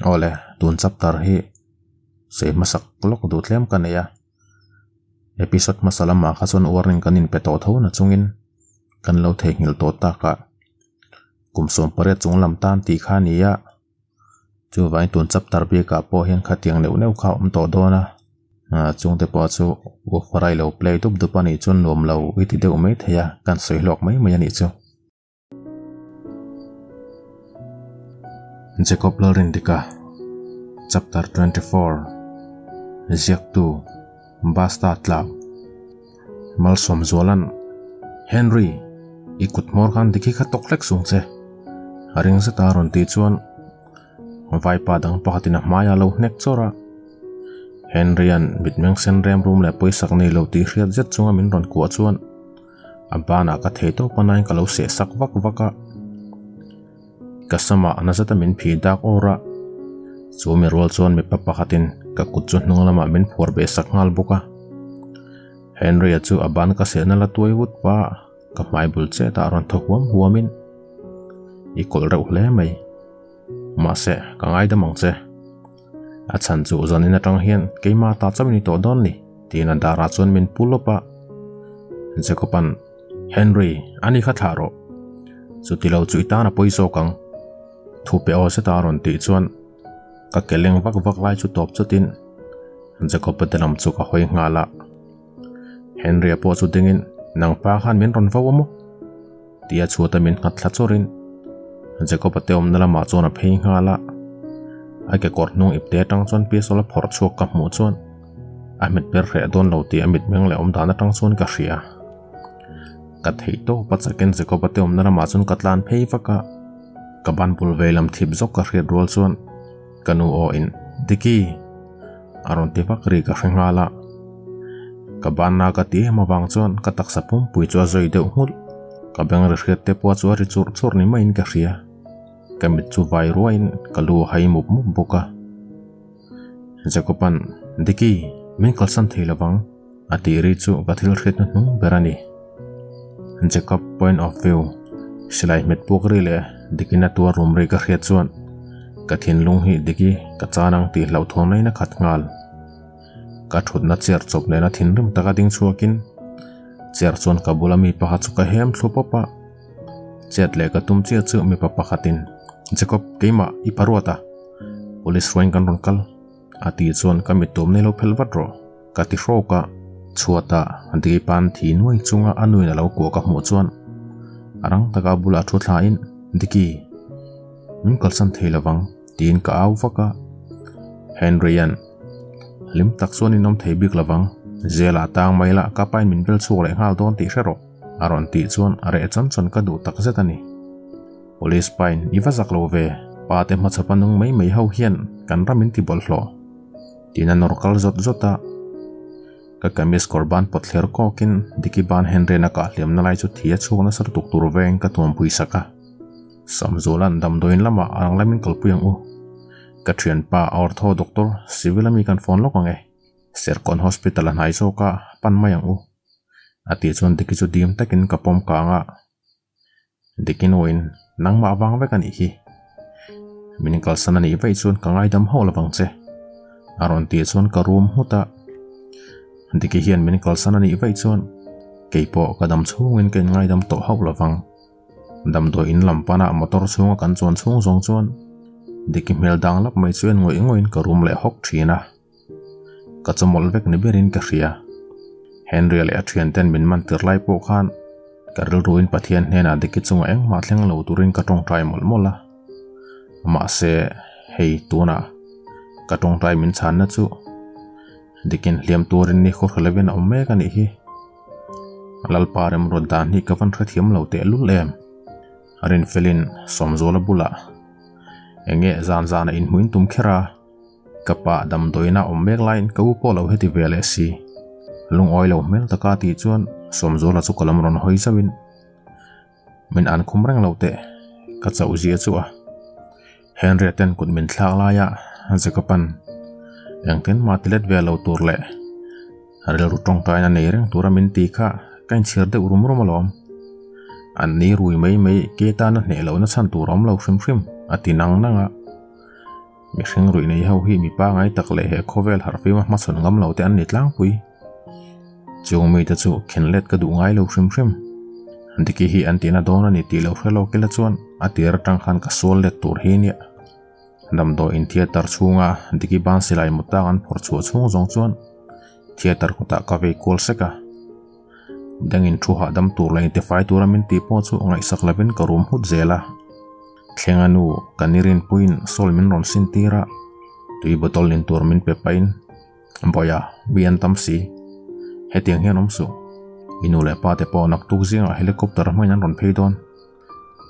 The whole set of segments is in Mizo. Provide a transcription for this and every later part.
Awle, tun chapter hi sawi hmasak lawk duh tlem ka nei a. Episode hmasa lamah kha chuan warning kan inpe tawh tho na chungin kan lo theihnghilh tawh takah kum 18 chung lam tan tih kha a ni a. Chuvangin tun chapter bikah pawh hian khatiang neuh neuh kha a awm tawh dawn a. Chungte pawh chu Ufarai lo play dup dup a nih chuan nuam lo i ti deuh mai thei a, kan sawi hlawk mai mai a nih chu. Jacob Lalrindika Chapter 24 Ziaktu Basta Tlau Malsawmzuala'n Henry, i kut hmawr khan dikhi kha tawk hlek sung che a ring zet a rawn tih chuan vaipa dang pakhatin a hmaiah a lo hnek chawrh a. Henry-a'n mitmeng sen rem rum leh pawisak nei lo tih hriat zet chunga min rawn kuah chuan A banah ka thei tawp a nain ka lo seh sak vak vak a. Ka samah na zeta min phih dak awr a. Chu mi rual chuan mipa pakhatin ka kut chu hnung lamah min phuar beh sak nghal bawk a. Henry-a chu a ban ka sehna la tuai vut pa ka hmai bul chetah rawn thaw huam huamin i kawlh reuh hle mai. Mahse, ka ngaidam ang che. A chhan chu zanin atang hian keimah ta chauh i ni tawh dawn ni, tiin a darah chuan min pu lawp a. Jacob-a'n, Henry, ani kha thlah rawh. Chuti lo chu i tan a pawi zawk ang, thu pe aw zeta a rawn tih chuan ka ke leng vak vak lai chu tawp chutin Jacob-a te lam chu ka hawi nghal a. Henry-a pawh chu dingin, Nang pa khan min rawn vo a maw? Tia chhuata min nghat thla chawrin Jacob-a te awmna lamah chuan a phei nghal a. A kekawr hnung ipte atang chuan pistol a phawrh chhuak ka hmuh chuan a hmet ber hreh dawn lo tih a mitmeng leh awmdan atang chuan ka hria. Ka theih tawp a chakin Jacob-a te awmna lamah chuan ka tlan phei vak a. Ka ban bul vei lam thip zawk ka hriat rual chuan ka nu aw in Diki! A rawn ti vak ri ka hre nghal a. Ka banna ka ti em avang chuan ka taksa pumpui chu a zawi deuh nghulh. Ka beng ri hriat te pawh chu a ri churh churh ni maiin ka hria. Ka mit chu vai ruaiin ka lu a hai mup mup bawk a. Jacob-a'n, Diki, min kalsan thei lovang, a tih ri chu ka thil hriat hnuhnung ber a ni. Jacob point of view, Silai hmet puak ri leh Diki-na tuar rum ri ka hriat chuan ka thinlung hi Diki ka chan ang tih hlauhthawn mai na khat nghal. Ka thutna chair chawp nena thinrim taka ding chhuakin chair chuan ka bula mi pakhat chu ka hem thlu pawp a. Chet leh ka tum chiah chu mipa pakhatin, Jacob, keimah i paruat a, police hruaiin kan rawn kal. A tih chuan ka mittuam nei lo phel vat rawh, ka ti hrawk a. Chhuatah Deipa'n thi nuai chunga a nuin a lo kuah ka hmuh chuan a rang taka bulah thu thlain, Diki, min kalsan thei lovang, tiin ka au vak a. Henry-a'n, Hlim tak chuan in awm thei bik lovang, Zela tang mai la ka pain min bel chhuak leh nghal dawn tih hre rawh, a rawn tih chuan a reh chan chan ka duh tak zet a ni. Police pain i va zak lo ve, pa te hmachhawpa nung mai mai ho hian kan ram in ti bawlhhlawh, tiin a nawr kal zawt zawt a. Ka kamis kawr ban pawt thler kawkin Diki ban Henry-na kah hliamna lai chu thi a chhuak nasa lutuk tur veng ka tuampui sak a. Samzula'n damdawiin lamah a rang lamin kalpui ang u. Ka thianpa Ortho doctor civil ami kan phone lawk ang e. Serkawn hospital a hnai zawk a, pan mai ang u. A tih chuan Diki chu dim takin ka pawm kang a. Dikin awiin nangmah vang vek a nih hi. Min kalsan a nih vaih chuan ka ngaidam hauh lovang che. A rawn tih chuan ka rum nghut a. Diki hian min kalsan a nih vaih chuan keipawh ka dam chhungin ka inngaidam tawh hauh lovang. Damdawi in lam pana motor chhunga kan chuan chhung zawng chuan Diki hmel dang lap mai chu en ngawih ngawih in ka rum leh hawk thin a. Ka chawmawlh vek ni berin ka hria. Henry-a leh a thianten min man tir lai pawh khan ka rilruin Pathian hnenah Diki chungah engmah thleng lo turin ka tawngtai mawlh mawlh a. Mahse, hei tunah ka tawngtai min chhanna chu Dikin hliam turin ni khaw hre lovin a awm mek a nih hi. Lalpa remruat dan hi ka van hrethiam lo tehlul em? Rinfelin Sawmzuala bulah enge zan zana inhmuin tum kher a. Ka pa damdawiina awm mek laiin ka u pawh lo heti ve leh si. Lungawi lo hmel taka tih chuan Sawmzuala chu ka lam rawn hawi zauhin min an khum reng lo teh ka chauh zia chu a. Henry-a ten kut min thlak laia Jacob-a'n engtin mah ti let ve lo tur leh rilru tawngtaina nei reng tura min ti kha ka inchhir deuh rum rum alawm. An ni rui mai mai ke tana hneh lohna chhan tur a awm lo hrim hrim a ti nang nang a. Mihring ruih nei ho hi mi pangai tak leh he khawvel harhfima hmachhawn ngam lo te an ni tlangpui. Chung mite chu khen let ka duh ngai lo hrim hrim. Diki hi an tihna dawn a ni tih lo hre lawk ila chuan a tir atang khan ka sual let tur hi nia. Damdawiin theatre chhunga Diki ban silai mutang an phawrh chhuah chhung zawng chuan theatre kutah ka vei kual sek a. Dangin thu hahdam tur leh intifai tura min tih pawh chu ngaihsak lovin ka rum hut zel a. Thlenga nu ka ni rinpuiin sawl min rawn sin tir a, tui bottle in tur min pe pahin, Bawiha, mi an tam si. Hetiang hian awm suh. I nu leh pa te pawh naktuk zingah helicopter hmangin an rawn phei dawn.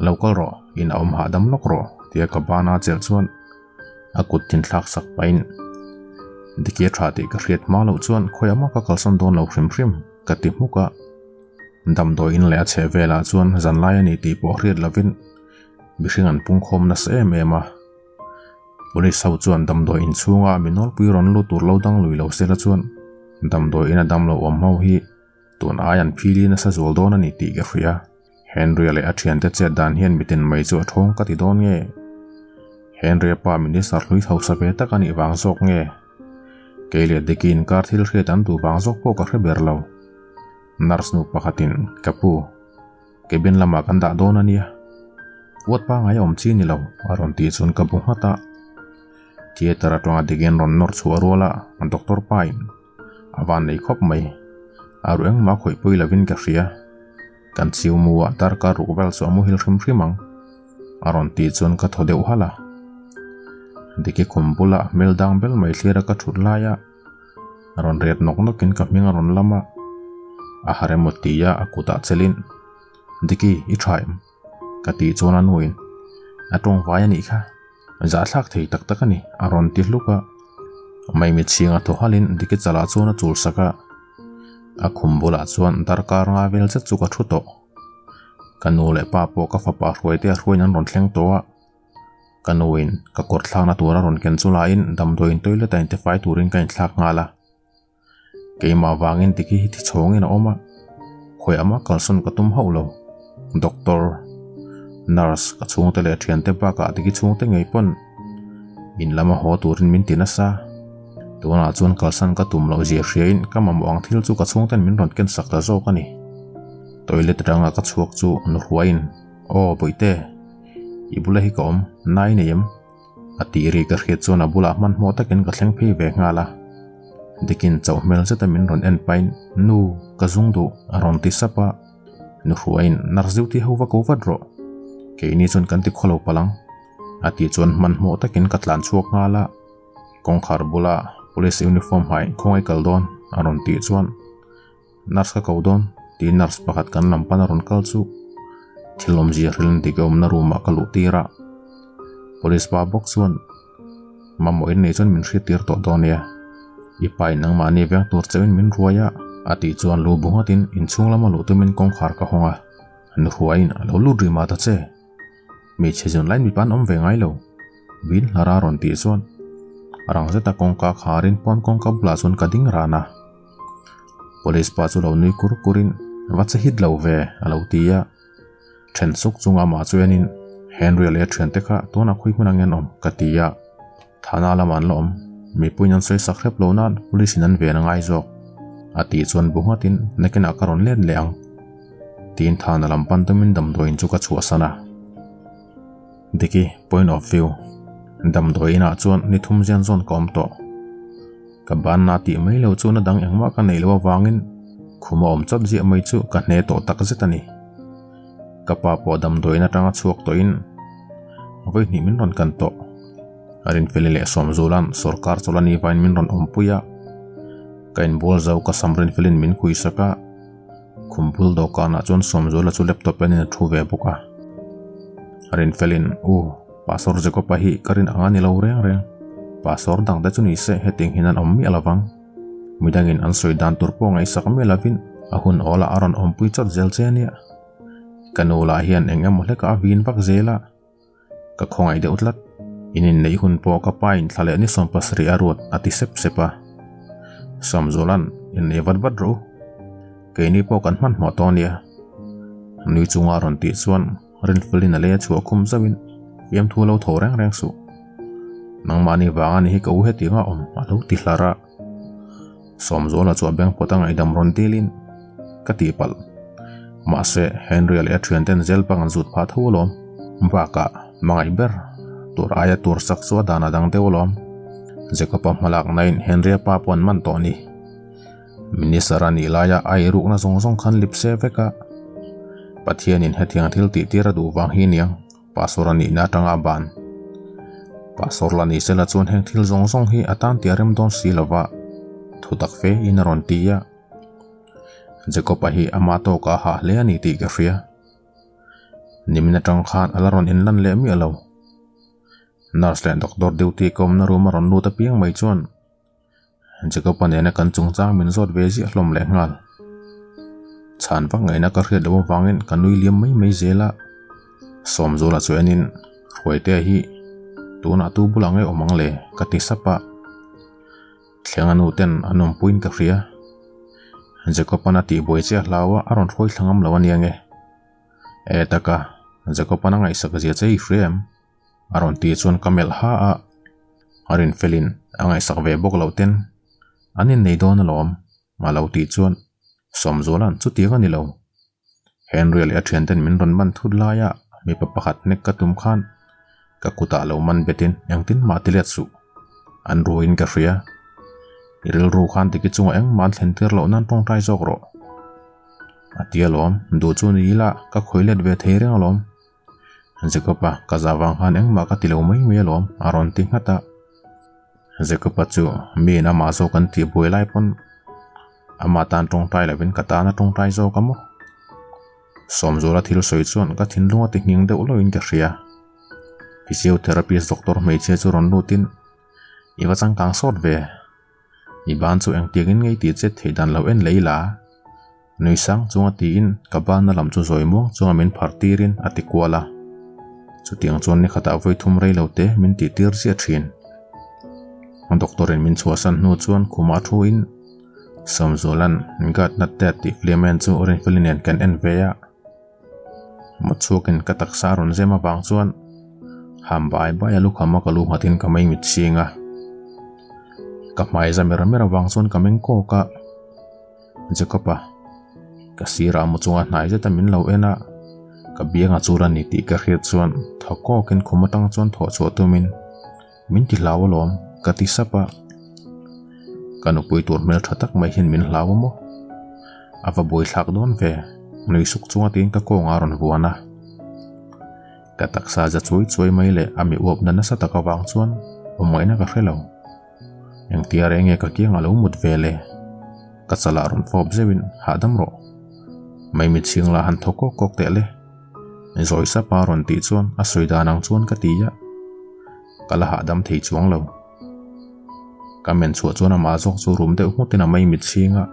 Lo kal rawh, in a awm hahdam lawk rawh, tia ka bana chelh chuan a kut thin thlak sak pahin Diki a tha tih ka hriat hma loh chuan khawiah mah ka kalsan dawn lo hrim hrim ka ti hmuk a. Damdawi in leh a chheh velah chuan zanlai a ni tih pawh hriat lovin mihring an pungkhawm nasa em em a. Police ho chuan damdawi in chhunga mi nawlpui rawn lut tur lo dang lui lo sela chuan damdawi in a damlo awm ho hi tun ai an phili nasa zual dawn a ni tih ka hria. Henry-a leh a thiante chet dan hian mitin mai chu a thawng ka ti dawn nge? Henry-a pa minister hlui hausa ve tak a nih vang zawk nge? Kei leh Diki inkar thil hriat an duh vang zawk pawh ka hre ber lo. Nurse nu pakhatin, Ka pu, cabin lamah kan dah dawn a nia. Uat pangai a awm chi ni lo, a rawn tih chuan ka bu nghat a. Theatre atanga Diki'n rawn nawr chhuah rual a, doctor pain, A van nei khawp mai. A ru engmah khawih pui lovin ka hria. Kan chiu mu ah darkar ruk vel chu a muhil hrim hrim ang. A rawn tih chuan ka thaw deuh halh a. Diki khum bula hmel dang bel mai thlir a ka thut lai a, a rawn ret nawk nawk in ka hming a rawn lam a. A har emaw tia a kutah chelin, Diki, i tha em? Ka tih chuan a nuin, A tawng vai a nih kha. Zahthlak thei tak tak a ni, a rawn ti hluk a. Maimi chhinga thaw halin Diki chalah chuan a chul sak a. A khum bulah chuan darkar nga vel zet chu ka thu tawh. Ka nu leh pa pawh ka fapa hruaite a hruaiin an rawn thleng tawh a. Ka nuin ka kawr thlakna tur a rawn ken chu laiin damdawiin toilet a intifai turin ka inthlak nghal a. Keimah vangin Diki hi thi chhawngin a awm a, khawiah mah kalsawn ka tum hauh lo. Doctor, nurse, ka chhungte leh thiante bakah Diki chhungte ngei pawn in lama haw turin min ti nasa. Tunah chuan kalsan ka tum loh zia hriain ka mamawh ang thil chu ka chhungten min rawn ken sak ta zawk a ni. Toilet atanga ka chhuak chu nu hruaiin, Aw Bawihte, i bula hi ka awm, nai nei em? A tih ri ka hriat chuan a bulah hmanhmawh takin ka thleng phei ve nghal a. Dikin chauh hmel zeta min rawn en pahin, Nu, ka zung duh, a rawn ti sap a. Nu hruaiin, Nurse duty ho va ko vat rawh. Keini chuan kan ti khawlo palh ang, a tih chuan hmanhmawh takin ka tlan chhuak nghal a. Kawngkhar bula police uniform hmai khawngaih kal dawn, a rawn tih chuan Nurse ka ko dawn, tiin nurse pakhat kan lam pan a rawn kal chu thil awmzia hrilhin dik a awmna room ah ka luh tir a. Police pa bawk chuan mamawh in nei chuan min hriat tir tawh dawn nia, i pa in nangmahni veng tur chauhin min ruai a, a tih chuan lu bu nghatin inchhung lama luh tumin kawngkhar ka hawng a, nu hruaiin a lo lut rih mah ta che. Hmeichhe zun laiin mipa an awm ve ngai lo. Vin hlara rawn tih chuan rang zeta kawngka kharin pawn kawngka bulah chuan ka ding ran a. Police pa chu lo nui kur kurin va che hit lo ve a lo ti a. Then suk chunga amah chu enin Henry leh a thiante kha tunah khawi hmun angin an awm ka ti a. Thana lamah an la awm. Mipuiin an sawi sak hrep lo nan police in an ven a ngai zawk. A tih chuan bu nghatin nakinah ka rawn let leh ang. Tiin Thana lam pan tumin damdawiin chu ka chhuahsan a. Diki, point of view. Damdawiin ah chuan ni thum zian zawn ka awm tawh. Ka banna tih mai lo chu na dang engmah ka neih loh avangin khum a awm chawt ziah mai chu ka hne tawh tak zet a ni. Ka pa pawh damdawiin atanga chhuak tawhin vawi hnih min rawn kan tawh. A rinfeli leh Sawmzula'n sawrkar chawlh a ni vain min rawn awmpui a. Ka inbual zo ka sam rinfelin min kuisak a. Khum bul dawhkanah chuan Sawmzula chu laptop enin a thu ve bawk a. Rinfelin, U, Pastor Jacob-a hi ka rin ang a ni lo reng reng. Pastor dangte chu ni se hetiang hian an awm miah lovang. Midangin an sawi dan tur pawh ngaihsak miah lovin a hun awlah a rawn awmpui chawt zel che a nia. Ka nu lah hian eng emaw hlekah a vin vak zel a. Ka khawngaih deuh tlat. In inneih hun pawh ka pa in thla leh ni 70 a ruat a ti sep sep a. Sawmzula'n innei vat vat rawh u. Keini pawh kan hmanhmawh tawh ania. Nui chunga a rawn tih chuan Rinfulin a lei a chhuah khum zauhin fiamthu lo tho reng reng suh. Nangmahni vang a ni hi ka u hetiang a awm a lo ti hlar a. Sawmzuala chu a beng pawt a ngaihdam rawn dilin ka tihpalh. Mahse, Henry-a leh a thianten zel bang an zut phah tho alawm. Bakah, hmangaih ber tur aia tur sak chu a dan a dang deuh alawm. Jacob-a hmalaknain Henry-a pa pawh an man tawh a ni. Minister a nih laia a eirukna zawng zawng khan lip se vek a. Pathianin hetiang thil tihtir a duh vang hi aniang. Pastor a nihna atanga a ban. Pastor la ni sela chuan heng thil zawng zawng hi a tan tih a rem dawn si lova, thu tak fe in a rawn ti a. Jacob-a hi ama tawkah a hah hle a ni tih ka hria. Nimin atang khan a la rawn inlan leh miah lo. Nurse leh doctor duty ka awmna room a rawn lut apiang mai chuan Jacob-a nena kan chungchang min zawt ve ziah hlawm leh nghal. Chhan vak ngaihna ka hriat loh avangin ka nui liam mai mai zel a. Sawmzula chu enin Hruaitea hi tunah tu bulah nge awm ang le ka ti sap a. Thlenga nu ten an awmpuiin ka hria. Jacob-a'n a tihbuai chiah hlau a, a rawn hruai thla ngam lo a nia nge. E taka, Jacob-a'n a ngaihsak zia che i hria em? A rawn tih chuan ka melh ha a, a rinfelin a ngaihsak ve bawk loh ten an innei dawn alawm a lo tih chuan Sawmzuala'n chutiang a ni lo. Henry leh a thianten min rawn man thut laia mipa pakhat nek ka tum khan ka kutah lo man betin engtin mah ti let suh. An ruin ka hria. I rilru khan tiki chungah engmah an thlen tir loh nan tawngtai zawk rawh. A ti alawm, duh chu ni ila ka khawi let ve thei reng alawm. Jacob-a, ka zah vang khan engmah ka ti lo mai mai alawm, a rawn ti nghat a. Jacob-a chu miin amah zawk an tih buai lai pawn amah tan tawngtai lovin ka tan a tawngtai zawk a maw? Sawmzuala thil sawi chuan ka thinlung a ti nghing deuh loin ka hria. Physiotherapist doctor hmeichhia chu rawn lutin, I va changkang sawt ve. I ban chu engtiangin ngei tih chet theih dan lo en leh ila? Nui sang chunga tiin ka banna lam chu zawi muang chunga min phar tirin a ti kual a. Chutiang chuan ni khatah vawi thum rei lo te min tih tir ziah thin. Doctor in min chhuahsan hnu chuan khumah thu in Sawmzuala'n God Not Dead tih film en chu Rinfeli nen kan en ve a. Mawchhuakin ka taksa a rawn zem avang chuan ham bai bai a lukham a ka lu nghatin ka mei mit ching a. Ka hmai za mer mer avang chuan ka meng kawk a. Jacob-a, ka sirah mu chunga hnai zeta min lo en a, ka bianga chul a ni tih ka hriat chuan thaw kawkin khum atang chuan thawh chhuah tumin min ti hlau alawm ka ti sap a. Ka nupui tur hmel tha tak mai hian min hlau a maw? A va buaithlak dawn ve, nui suk chunga tiin ka kawngah a rawn vuan a. Ka taksa za chuai chuai mai leh a mi uapna nasa tak avang chuan awmngaihna ka hre lo. Engtia reng nge ka kiang a lo mut ve le? Ka chalah rawn fawp zeuhin hahdam rawh. Maimi chhing lah han thaw kawk kawk teh le. Zawi sapa rawn tih chuan a sawi dan ang chuan ka ti a. Ka la hahdam thei chuang lo. Ka men chhuah chuan amah zawk chu rum deuh nghutin a maimi chhing a.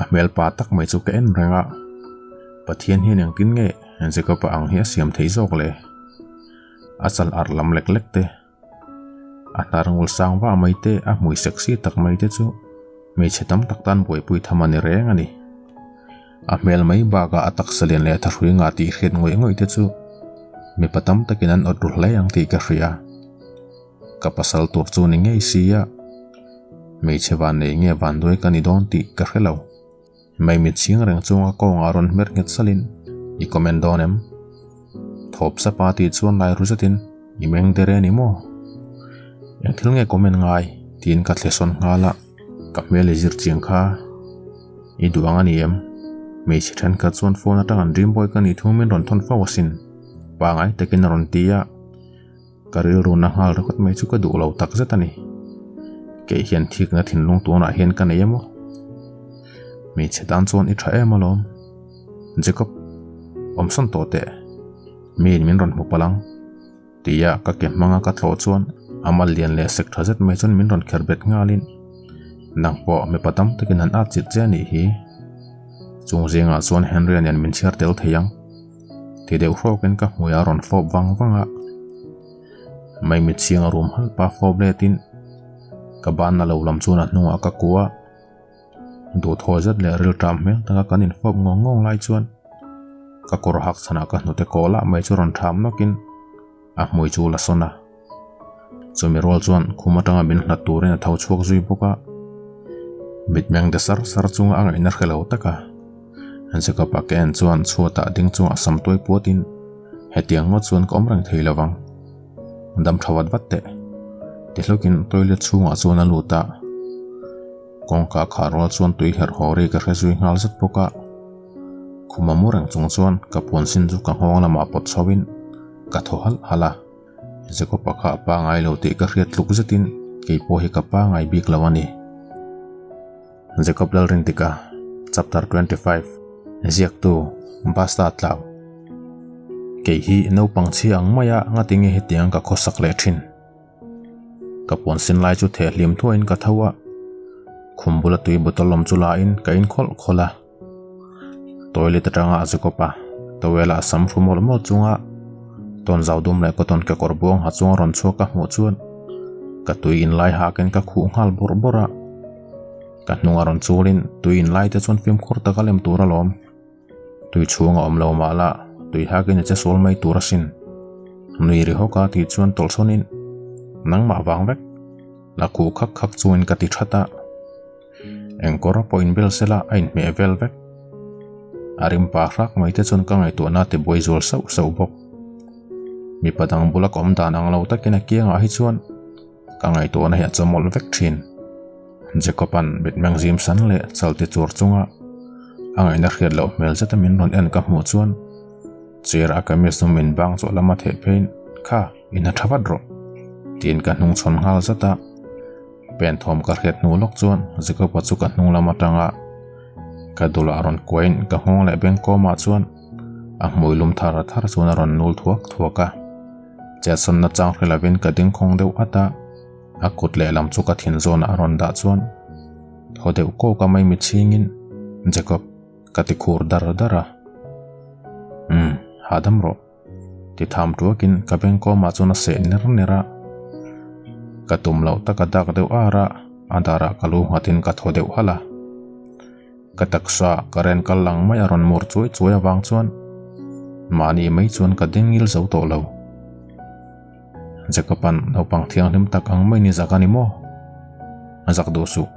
A hmel pa tak mai chu ka en reng a. Pathian hian engtin nge Jacob-a ang hi a siam theih zawk le? A chal arh lam lek lek te. A hnar ngul sang vah mai te, a hmui sexy tak mai te chu hmeichhe tam tak tan buaipui tham a ni reng a ni. A hmel mai bakah a taksa lian leh thahrui ngah tih hriat ngawih ngawih te chu mipa tam takin an awt ru hle ang tih ka hria. Ka pasal tur chu ni ngei sia, hmeichhe van nei nge vanduai ka ni dawn tih ka hre lo. Maimi chhing reng chunga kawngah rawn hmer nghet salin, I comment dawn em? Thawp sapa tih chuan lai ru zetin, I meng der e ni maw? Eng thil nge comment ngai? tiin ka thle sawn nghal a, ka hmel i zir chiang kha i duh ang a ni em? Hmeichhe thenkhat chuan phone atang an dream boy ka nih thu min rawn thawn fo asin, pangai takin a rawn ti a. Ka rilru na nghal ringawt mai chu ka duh lo tak zet a ni. Kei hian thikna thinlung tunah hian ka nei emaw? Hmeichhe tan chuan i tha em alawm. Jacob, awmsawn tawh teh. Miin min rawn hmu palh ang. Tia ka ke hmanga ka tlawh chuan a mal lian leh sek tha zet mai chuan min rawn kher bet nghalin, Nang pawh mipa tam takin an at chilh che a nih hi. Chung zingah chuan Henry-a nen min chhiar tel thei ang. Ti deuh hrawkin ka hmui a rawn fawp vang vang a. Maimi chhing a rum halh pa fawp letin ka banna lo lam chuan a hnungah ka kuah a. Duhthaw zet leh rilṭam hmel taka kan infawp ngawng ngawng lai chuan ka kawr hak chhanah ka hnute kawh lah mai chu rawn ṭham nawkin a hmui chu la sawn a. Chumi rual chuan khum atanga min hlat turin a tho chhuak zui bawk a. Mitmeng de sar sar chunga a ngaihna hre lo tak a. Jacob-a ka en chuan chhuatah ding chungah sam tuai puatin hetiang ngawt chuan ka awm reng thei lo vang. Dam tha vat vat teh. Ti hlukin toilet chhungah chuan a lut a. Kawngka khah rual chuan tui herh haw ri ka hre zui nghal zet bawk a. Khuma mu reng chung chuan ka puan sin chu ka nghawng lamah pawt chhoin ka thaw halh halh a. Jacob-a kha a pangai lo tih ka hriat tluk zetin kei pawh hi ka pangai bik lo a ni. Jacob Lalrintika, Chapter 25, Ziaktu, Basta Tlau Kei hi naupang chhia ang maia ngatinge hetiang ka khawsak leh thin. Ka puan sin lai chu theh hlim thuaiin ka tho a, khum bula tui bottle awm chu lain ka in khawlh khawlh a. Toilet atanga a Jacob a, towel ah sam hru mawlh mawlh chunga tawn zau dum leh cotton kekawr buang ha chunga rawn chhuak ka hmuh chuan ka tui in lai hakin ka khuh nghal bawrh bawrh a. Ka hnunga rawn chulin tui in lai te chuan fimkhur taka lem tur alawm. Tui chhung a awm lo mah la, tui hakin a che sual mai tur asin. Nui ri hawk a tih chuan tawlhsawnin, Nangmah vang vek. La khuh khak khak chungin ka ti that a. Engkawr pawh inbel sela a inhmeh vel vek. A rim pa hrak mai te chuan ka ngaihtuahna a ti buai zual sauh sauh bawk. Mipa dang bula ka awm dan ang lo takin a kiangah hi chuan ka ngaihtuahna hi a chawmawlh vek thin. Jacob-a'n mitmeng zim san leh chal ti chur chunga a ngaihna hriat loh hmel zeta min rawn en ka hmuh chuan chair a kamis hnung min bang chu a lama theh pheiin, Kha, i hna tha vat rawh, tiin ka hnung chhawn nghal zat a. Pen thawm ka hriat hnu lawk chuan Jacob-a chu ka hnung lam atanga ka dulah a rawn kuain ka nghawng leh beng kawmah chuan a hmui lum thar thar chuan a rawn nul thuak thuak a. Chetsawnna chang hre lovin ka ding khawng deuh at a, a kut lehlam chu ka thin zawnah a rawn dah chuan thaw deuh kawk a mai mitchhingin Jacob ka ti khur dar dar a. Umm, hahdam rawh. Ti tham tuakin ka beng kawmah chuan a seh ner ner a. Ka tum loh taka dak deuh ar a, a darah ka lu nghatin ka thaw deuh halh a. Ka taksa ka ren kal lang mai a rawn mur chuai chuai avang chuan mahni mai chuan ka ding ngil zo tawh lo. Jacob-a'n naupang thianghlim tak ang mai ni zak a ni maw? A zak duh suh.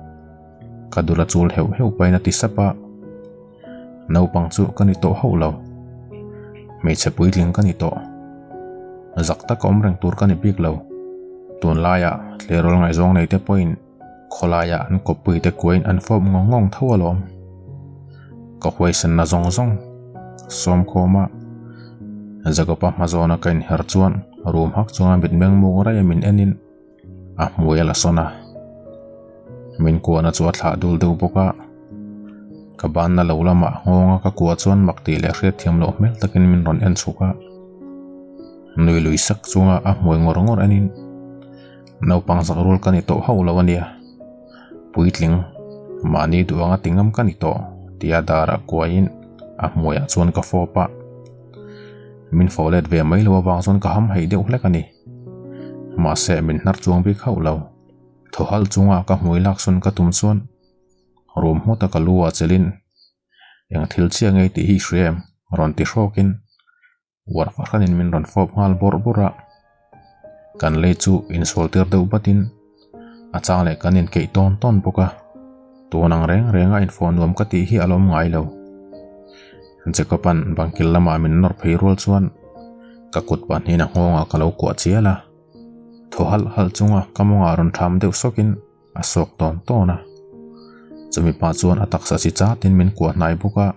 Ka dul a chul heuh heuh pahin a ti sap a. Naupang chu ka ni tawh hauh lo. Hmeichhe puitling ka ni tawh. Zak taka awm reng tur ka ni bik lo. Tunlaiah tleirawl ngaihzawng nei te pawhin Khawlaiah an kawppuite kuain an fawp ngawng ngawng tho alawm. Ka huaisanna zawng zawng sawmkhawm a, Jacob-a hma zawna ka inher chuan room hak chunga mitmeng muk raih a min enin a hmui a la sawn a. Min kuahna chu a thlah dul deuh bawk a, ka banna lo lamah nghawnga ka kuah chuan mak tih leh hriatthiam loh hmel takin min rawn en chhuk a. Nui lui sak chunga a hmui ngawr ngawr enin. Naupang zak rul ka ni tawh hauh lo a nia. Puitling, mahni duh anga ti ngam ka ni tawh tia darah kuaiin a hmuaiah chuan ka fawp a. Min fawh let ve mai lo avang chuan ka ham haih deuh hlek a ni. Mahse min hnar chuang bik hauh lo. Thaw halh chunga ka hmui laksawn ka tum chuan rum hmawta ka lu ah chelhin eng thil chiah ngei tih hi i hria em? rawn ti hrawkin Uar fahranin min rawn fawp nghal bawrh bawrh a, kan lei chu insual tir deuh batin a chang leh kan inkeih tawn tawn bawk a, tun ang reng renga infawh nuam ka tih hi a lawm ngai lo. Jacob-a'n bangkil lamah min nawr phei rual chuan ka kut pahnihin a nghawngah ka lo kuah chial a, thaw halh halh chunga ka mawngah rawn ṭham deuh sawkin a sawk tawn tawn a, chumi pah chuan a taksa chi chatin min kuah hnai bawk a.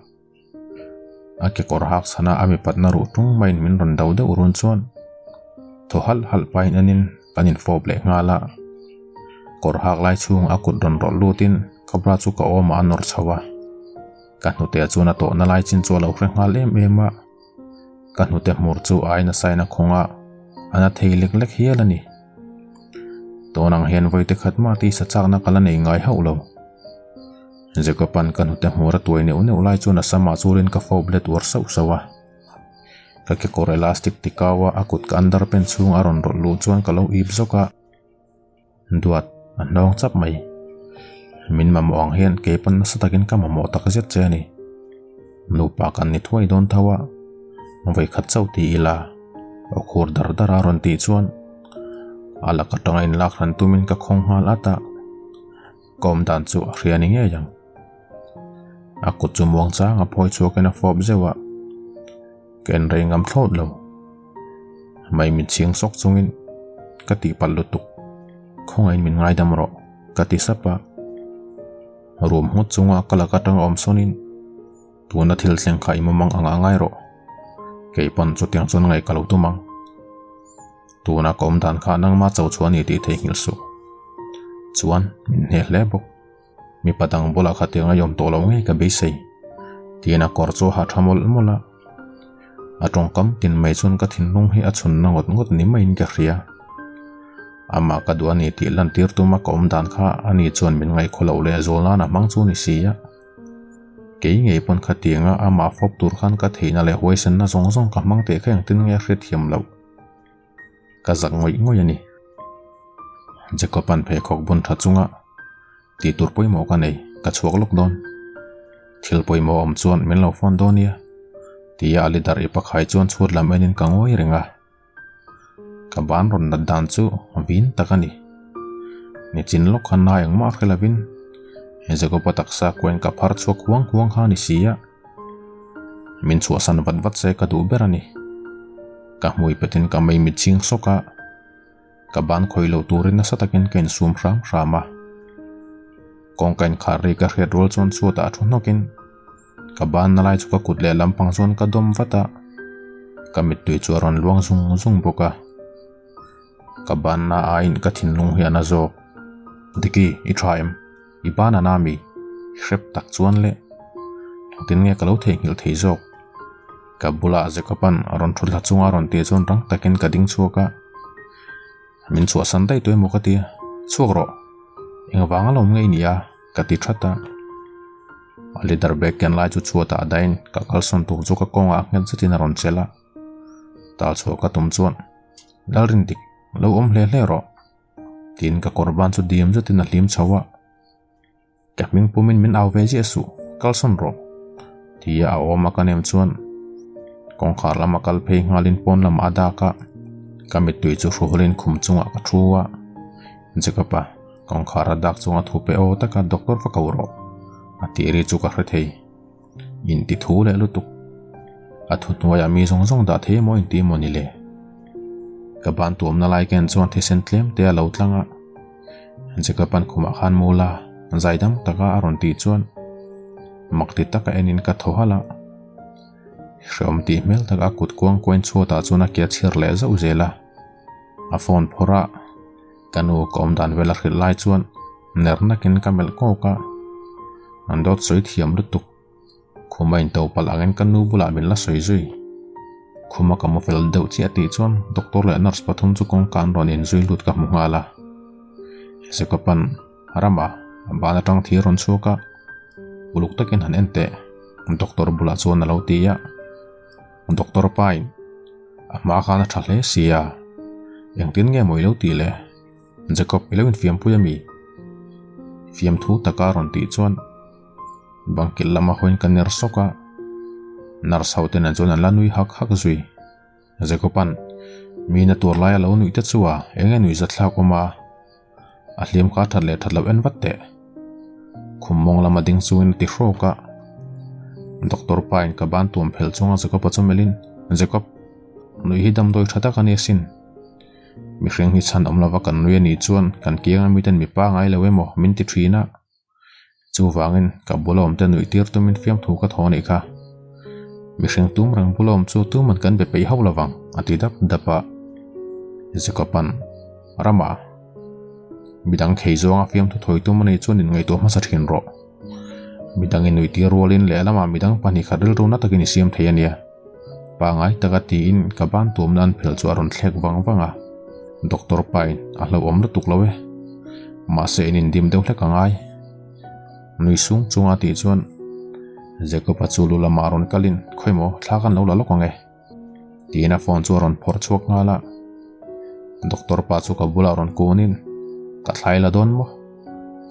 A kekawr hak chhana a mipatna ruh tung maiin min rawn do deuh run chuan thaw halh halh pahin enin kan infawp leh nghal a. Kawr hak lai chhung a kut rawn rawlh lutin ka bra chu ka awmah a nawr chho a. Ka hnute chuan a tawhna lai chin chu a lo hre nghal em em a. Ka hnute hmur chu a aina sain a khawng a, a na thei lek lek hial a ni. Tawn ang hian vawi te khat mah tisa chakna ka la nei ngai hauh lo. Jacob-a'n ka hnute hmur a tuai neuh neuh lai chuan a samah churin ka fawp let uar sauh sauh a. Ka kekawr elastic ti kau a, a kut ka underpant chhung a rawn rawlh luh chuan ka lo ip zawk a. Duat, a hnawng chap mai. Min mamawh ang hian kei pawn nasa takin ka mamawh tak zet che a ni. Nupa kan ni thuai dawn tho a, vawikhat chauh ti ila, aw khur dar dar a rawn tih chuan. A lak atanga inlak hran tumin ka khawng nghal at a, ka awm dan chu a hria ni ngei ang. A kut chu muang chang a phawi chhuakin a fawp zeuh a, ka en rei ngam thlawt lo. Mai min chhing sawk chungin ka tihpalh lutuk, khawngaihin min ngaidam rawh ka ti sap a. Room nghut chunga ka lak atanga awm sawnin tuna thil thleng kha i mumang ang a ngai rawh, kei pawn chutiang chuan ngaih ka lo tum ang. Tuna ka awm dan kha nangma cho chu a ni tih theihnghilh suh. Chuan min hneh hle bawk. Mipa dang bulah khatiang a i awm tawh loh ngei ka beisei. Tiin a kawr chu a ha tha mawlh mawlh a. A tawngkam tin mai chuan ka thinlung hi a chhunna ngawt ngawt ni maiin ka hria. Amah ka duh a ni tih lantir tuma ka awm dan kha ani chuan min ngaihkhaw loh leh zawl nan a hmang chu ni si a. Kei ngei pawn khatianga amah fawp tur khan ka theihna leh huaisenna zawng zawng ka hmang teh kha engtin nge a hriatthiam loh. Ka zak ngawih ngawih a ni. Jacob-a'n pheikhawk bun tha chunga tih tur pawimawh ka nei, ka chhuak lawk dawn. Thil pawimawh awm chuan min lo phone dawn nia, tia a lidar i pakhai chuan chhut lam enin ka ngawi reng a. Ka ban rawn nat dan chu vin tak a ni. Nichin lawk khan nai engmah hre lovin Jacob-a taksa kuain ka phar chhuak huang huang kha a ni si a. Min chhuahsan vat vat se ka duh ber a ni. Ka hmui petin ka mei mit ching sawk a, ka ban khawi loh turin nasa takin ka insum hram hram a. Kawngka inkhar ri ka hriat rual chuan chhuatah a thu hnawkin ka banna lai chu ka kut leh lampang chuan ka dawm vat a, ka mittui chu a rawn luang zung zung bawk a. Ka banna aiin ka thinlung hi a na zawk. Diki, i tha em? I ban a na mi? Hrep tak chuan le. Engtin nge ka lo theihnghilh thei zawk? Ka bulah Jacob-a'n a rawn thu thla chunga a rawn tih chuan rang takin ka ding chhuak a. Min chhuahsan daih tawh emaw ka ti a, Chhuak rawh. Engvang alawm nge i nih a? ka ti that a. A leather bag ken lai chu chhuatah a dahin ka kalsawn tur chu ka kawngah nghet zetin a rawn chelh a. Tal chhuah ka tum chuan, Lalrindik, lo awm hle hle rawh. Tiin ka kawr ban chu diam zetin a hlim chho a. Ka hming pumin min au ve ziah suh, kalsawn rawh. Tia a awm a ka nem chuan kawngkhar lama kal phei nghalin pawn lamah a dak a, ka mittui chu hruhawlin khum chungah ka thu a. Jacob-a, kawngkhar a dak chunga thu pe aw taka doctor va ko rawh, a tih ri chu ka hre thei. Inti thu leh lutuk. A thu hnuaiah mi zawng zawng dah thei emaw inti emaw ni le. Ka ban tuamna lai ken chuan thisen tlem te a lo tlang a. Jacob-a'n khumah khan mu la, zai dam taka a rawn tih chuan mak ti taka enin ka thaw halh a. Hreawm tih hmel taka a kut kuang kuain chhuatah chuan a ke a chhir leh zauh zel a. A phone phawrh a, ka nu ka awm dan vel a hrilh lai chuan ner nakin ka melh kawk a. An dawt sawi thiam lutuk. Khum a into palh angin ka nu bulah min la sawi zui. Khuma ka mu fel deuh chiah tih chuan doctor leh nurse pathum chu kawngka an rawn inzui lut ka hmu nghal a. Jacob-a'n Rama ban atang thi a rawn chhuak a, uluk takin han en teh doctor bulah chuan a lo ti a. Doctor pain a hma khan a tha hle sia, engtin nge maw i lo tih le? Jacob i lo infiampui a mi? Fiamthu taka a rawn tih chuan Bangkilh lama hawiin ka ner sawk a, nurse ho te nen chuan an la nui hak hak zui. Jacob-a'n mi na tur laia lo nuih te chu a eng nge nuih zathlak awm a, a hliam kha a that leh that loh en vat teh. Khum mawng lama ding chungin a ti hrawk a, doctor pa in ka ban tuam phel chunga Jacob-a chu melhin, Jacob, nuih hi damdawi tha tak a ni asin. Mihring hi chhan awm lova kan nui a nih chuan kan kianga miten mipa ngai lo emaw min ti thin a. Chuvangin ka bula awmte nuih tir tumin fiamthu ka thaw anih kha. Mihring tum reng bula awm chu tuman kan be peih hauh lovang a ti dap dap a. Jacob-a'n Rama, midang khei zawnga fiamthu thawi tum anih chuan inngaihtuah hmasa thin rawh. Midang i nuih tir rualin lehlamah midang pahnih khat rilru na takin i siam thei ania. Pangai taka tiin ka ban tuamna an phel chu a rawn thlek vang vang a. Doctor pain a hlauhawm lutuk lo e. Mahse in indim deuh hlek a ngai. Nui sung chunga tih chuan Jacob-a chu lu lamah rawn kalin khawi maw thla kan lo la lawk ang e. Tiin a phone chu a rawn phawrh chhuak nghal a. Doctor pa chu ka bulah rawn kunin ka thlai la dawn maw?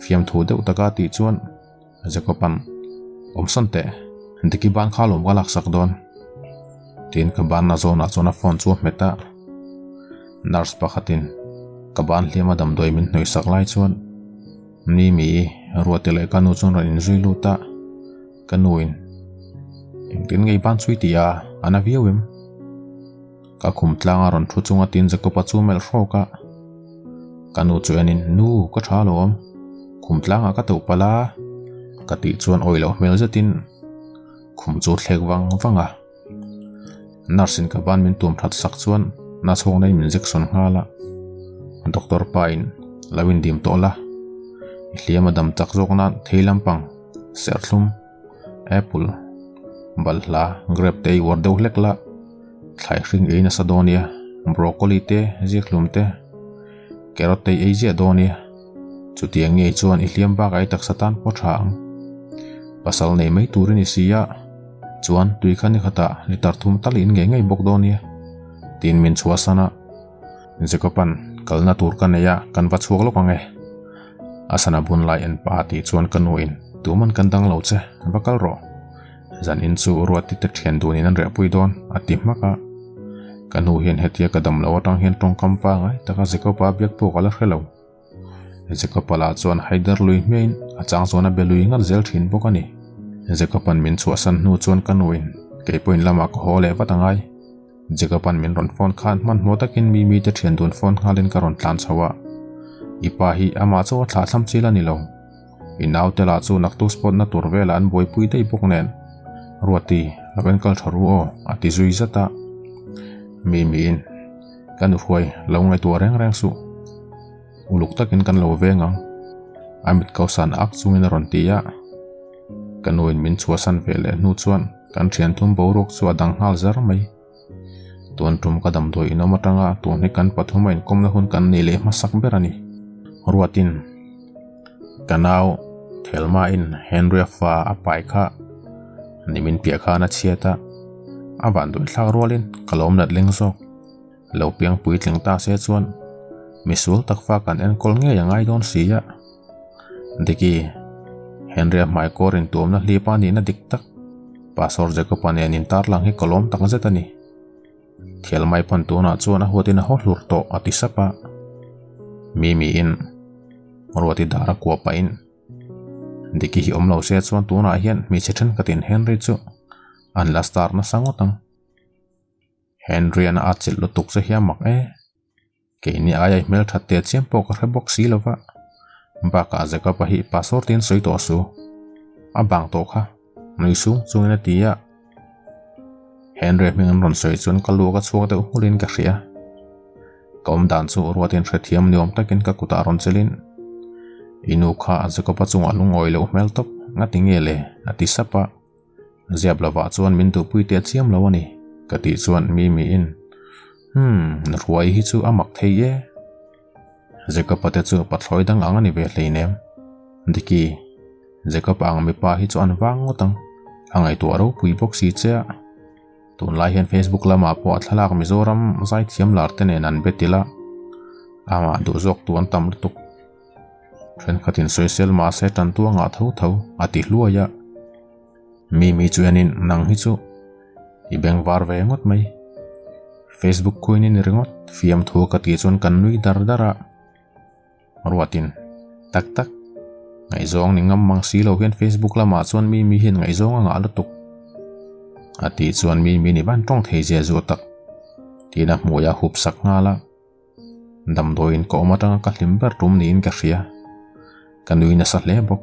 Fiamthu deuh taka tih chuan Jacob-a'n awmsawn teh, Diki ban kha lawm ka laksak dawn. Tiin ka banna zawnah chuan a phone chu a hmet a. Nurse pakhatin. Ka ban hliam a damdawi min hnawih sak lai chuan Mimi Ruati leh ka nu chuan rawn inzui lut a, ka nuin engtin nge i ban chui tih a, a na viau em? Ka khum tlanga rawn thu chunga tin Jacob-a chu melh hrawk a, ka nu chu enin Nu ka tha alawm, khum tlangah ka teuh palh a ka tih chuan awih loh hmel zetin khum chu thlek vang vang a. Nurse in ka ban min tuam that sak chuan na chhawng nei min injection nghal a, doctor pa in lo in dim tawh la, i hliam a dam chak zawk nan thei lampang, serthlum, apple, balhla, grape te i uar deuh hlek la, thlai hring ei nasa dawn nia, broccoli te, zikhlum te, carrot te i ei ziah dawn nia, chutiang ngei chuan i hliam bakah i taksa tan pawh tha ang, pasal nei mai turin i si a. Chuan tui kha ni khatah litar thum tal in ngei ngei bawk dawn nia tiin min chhuahsan a. Jacob-a'n kalna tur ka nei a, kan va chhuak lawk ang e. A sana bun lai en pah a tih chuan ka nuin tuman kan dang lo che, va kal rawh. Zan in chu Ruati te thian dunin an rehpui dawn a ti hmak a. Ka nu hian hetia ka dam lo atang hian tawngkam pangai taka Jacob-a biak pawh ka la hre lo. Jacob-a lah chuan Haider lui hmiain a chang chuan a be lui ngat zel thin bawk a ni. Jacob-a'n min chhuahsan hnu chuan ka nuin kei pawhin lamah ka haw leh vat a ngai. Jacob-a'n min rawn phone khan hmanhmawh takin mi mite thian dun phone nghalin ka rawn tlan chho a. I pa hi amah chu a thlah thlam chil a ni lo. I naute lah chu naktuk spot na tur velah an buaipui daih bawk nen. Ruati, lo enkawl tha ru aw, a ti zui zat a. Mi miin. Ka nuhruai lo ngaihtuah reng reng suh. Uluk takin kan lo veng ang. A mit ko san ak chungin a rawn ti a. Ka nuin min chhuahsan ve leh hnu chuan kan thian thum boruak chu a dang nghal zar mai. Tun tum ka damdawi inawm atanga tun hi kan pathum a inkawmna hun kan nei leh hmasak ber a ni. Ruatin ka nau Thelma in Henry-a fa a pai kha nimin piah khan a chhiat a, a vanduai thlak rualin ka lawm nat leng zawk. Lo piang puitling ta se chuan misual tak fa kan enkawl ngei a ngai dawn si a. Diki, Henry-a hmaikawr intuamna hlip a nihna dik tak Pastor Jacob-a nen intarlang hi ka lawm tak zet a ni. Thial mai pawn tunah chuan a huatin a haw hlur tawh a ti sap a. Mimiin Ruati dar a kuah pahin Diki hi awm lo se chuan tunah hian hmeichhe thenkhatin Henry chu an la star nasa ngawt ang. Henry-a'n a atchilh lutuk che hian mak e. Keini aia i hmelthat teh chiam pawh ka hre bawk si lo va. Bakah Jacob-a hi pastor tiin sawi tawh su. A bang tawh kha. Nui sung chungin a ti a. Henry hming an rawn sawi chuan ka lu ka chhuak deuh nghulhin ka hria. Ka awm dan chu ruatin hrethiam ni awm takin ka kutah rawn chelin I nu kha Jacob-a chungah lungawi loh hmel tawp ngati nge le a ti sap a. Ziap lovah chuan min duhpui teh chiam lo a ni, ka tih chuan Mimiin, Umm, ruai hi chu a mak thei e. Jacob-a te chu pathlawi dang ang a ni ve hleinem. Diki, Jacob-a ang mipa hi chu an vang ngawt ang, a ngaihtuah ropui bawk si che a. Tunlai hian Facebook lamah pawh a thlalak Mizoram zaithiam lar te nen an bet ila, amah duh zawk tu an tam lutuk. Thenkhatin sawisel mahse tan tuangah tho tho a ti hluai a. Mimi chu enin nang hi chu i beng var ve ngawt mai. Facebook khuin i ni ringawt fiamthu ka tih chuan kan nui dar dar a. Ruatin tak tak ngaihzawng ni ngam mang si lo hian Facebook lamah chuan Mimi hian ngaihzawng a ngah lutuk a tih chuan Mimi ni van tawng thei zia zuah tak tiin a hmui a hup sak nghal a. Damdawiin ka awm atanga ka hlim ber tum niin ka hria. Ka nui nasa hle bawk.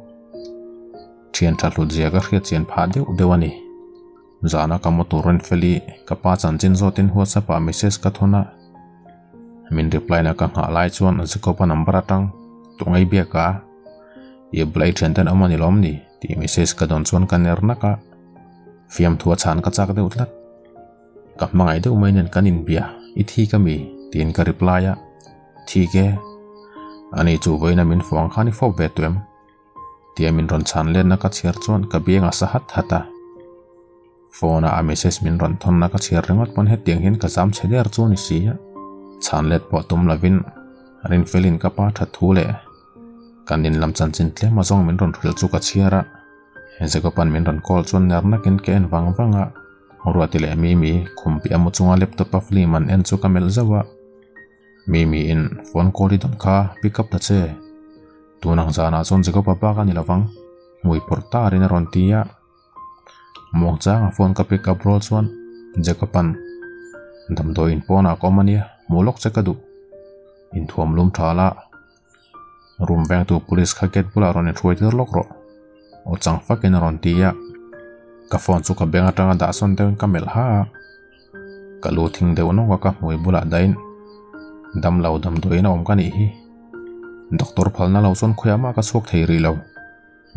Thian tha hlut zia ka hriat chian phah deuh deuh a ni. Zana ka motor rawn fel i ka pa chanchin zawtin WhatsApp ah message ka thawn a. Min reply na ka nghah lai chuan Jacob-a number atang tungai biak a i bula i thian ten awm a ni lawm ni tih message ka dawn chuan ka ner nak a. Fiamthu a chhan ka chak deuh tlat. Ka hmangaih deuh mai nen kan inbia, i thik ami? tiin ka reply a, Thik e, ani chu vawiina min fawh ang khan i fawp ve tawh em? tia min rawn chhan letna ka chhiar chuan ka biang a sa hat hat a. Phone a a message min rawn thawnna ka chhiar ringawt pawn hetiang hian ka zam chhe der chu a ni si a, chhan let pawh tum lovin Rinfelin ka pa that thu leh kan inlam chanchin tlem azawng min rawn hrilh chu ka chhiar a, Jacob-a'n min rawn call chuan ner nakin ka en vang vang a. Ruati leh Mimi khum piah mu chunga laptop a film an en chu ka melh zauh a. Mimi in phone call i dawn kha pick up ta che. Tun ang zanah chuan Jacob-a bak a ni lovang, hmui phawrh tarin a rawn ti a. Muangchanga phone ka pick up rual chuan Jacob-a'n damdawi in pawnah ka awm a nia, hmuh lawk che ka duh. Inthuam lum tha la, room vengtu police kha gate bulah rawn inhruai tir lawk rawh, aw chang fakin a rawn ti a. Ka phone chu ka beng atanga dah sawn deuhin ka melh ha a. Ka lu thing deuh nawk a ka hmui bulah dahin damlo damdawiin a awm ka nih hi. Doctor phalna lo chuan khawiah mah ka chhuak thei rih lo.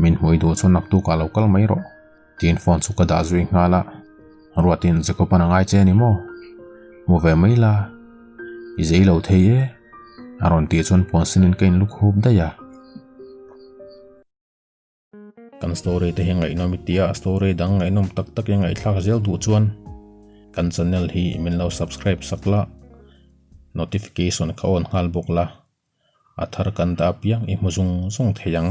Min hmui duh chuan naktukah lo kal mai rawh tiin phone chu ka dah zui nghal a. Ruatin Jacob-an a ngai che a ni maw? Hmu ve mai la, i zei lo thei e a rawn tih chuan puan sinin ka inluk hup daih a. Kan story te hi ngaihnawm i tia story dang ngaihnawm tak tak i ngaihthlak zel duh chuan kan channel hi min lo subscribe sak la notification kha on nghal bawk la a thar kan dah apiang i hmu zung zung thei ang.